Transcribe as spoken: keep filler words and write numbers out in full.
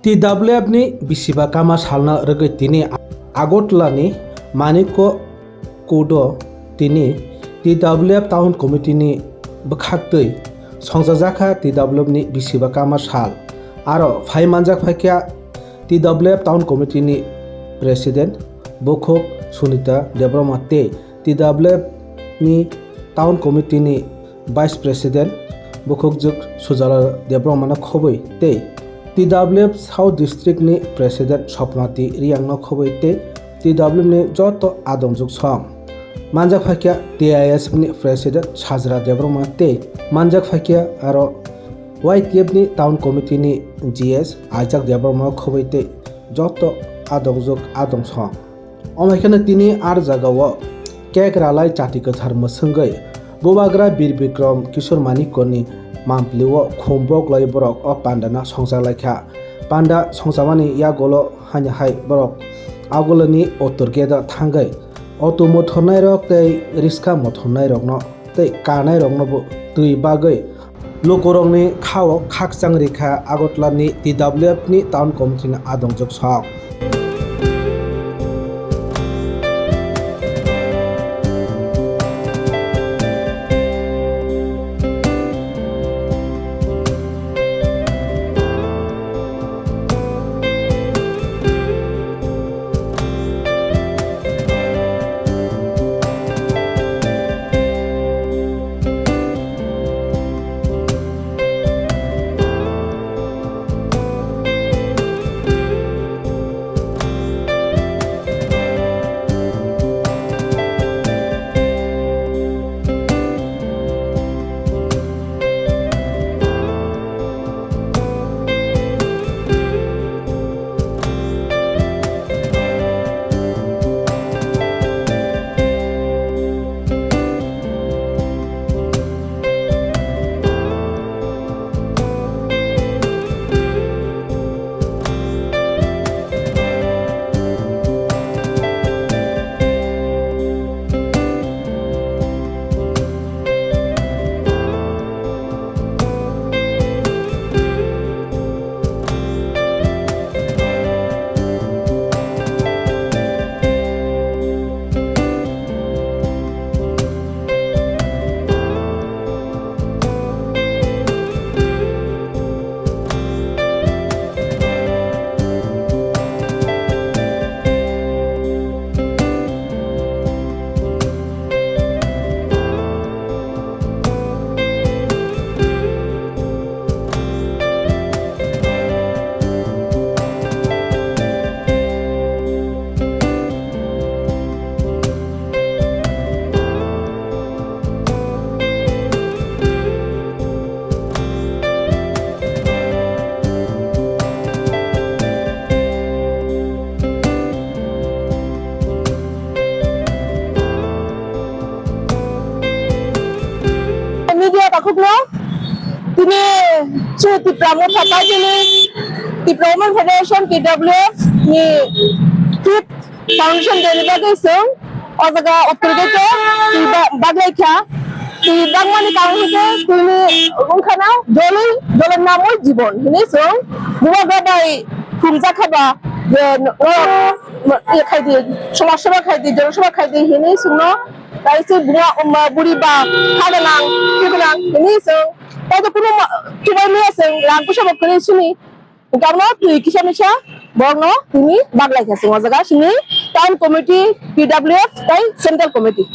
T W F ni bisiba kama salna rwgwi tini Agartala ni Manikya Court o tini T W F Town Committee ni bwkhaktwi songchajakha T W F ni bisiba kama sal. Aro phai manjak phaikha T W F Town Committee ni President Bukhuk Sunita Debbarma tei T W F ni Town Committee ni Vice President Bukhukjwk Sujala Debbarmano khobwi tei T W F South District ni President Sopnati Riyangno khobwi tei T W F ni joto adongjwk song manjak phaikha T I S F ni President Sajra Debbarma tei manjak phaikha aro Y T F ni Town Committee ni G S Isaac Debbarma khobwi tei joto adongjwk adongsong. Omo hai kheno tini ar jagao cake ralai chati kwthar mwswngwi Bubagra Bir Bikram Kishore Manikyani mamplio khum boklai borok o pandano songchak laikha. Panda songchamani yagulo haino hai borok aguloni uttor gate o thangwi auto mothornairok tei riska mothornairokno tei kanairoknobo twi bagwi lukurokni khao khakchang rikha Agartala ni T W F ni Town Committee ni adongjwk sok. Media takhukno tini chini Tipra Motha Party ni Tipra Women Federation, T W F ni fifth Foundation Day ni bagwi chwng o jaga uttor gate o twi ba-, baglaikha. Twi bagmani karon hwnkhe twini wngkhana jolwi, jolor namoi jibon hinwi chwng Bubagra bai phunukjakha ba je norok khaidi, somaj seba khaidi, jonoseba khaidi hinwi chwngno tai se buma, um, buri ba kha gwnang, twi gwnang hinwi chwng tai to kuno ma-, chubai maya chwng rang puisa bo kwrwi sini. Hwnkhe abono twi kisa misa borokno tini baglaikha chwng o jaga chini town committee, T W F tei central committee.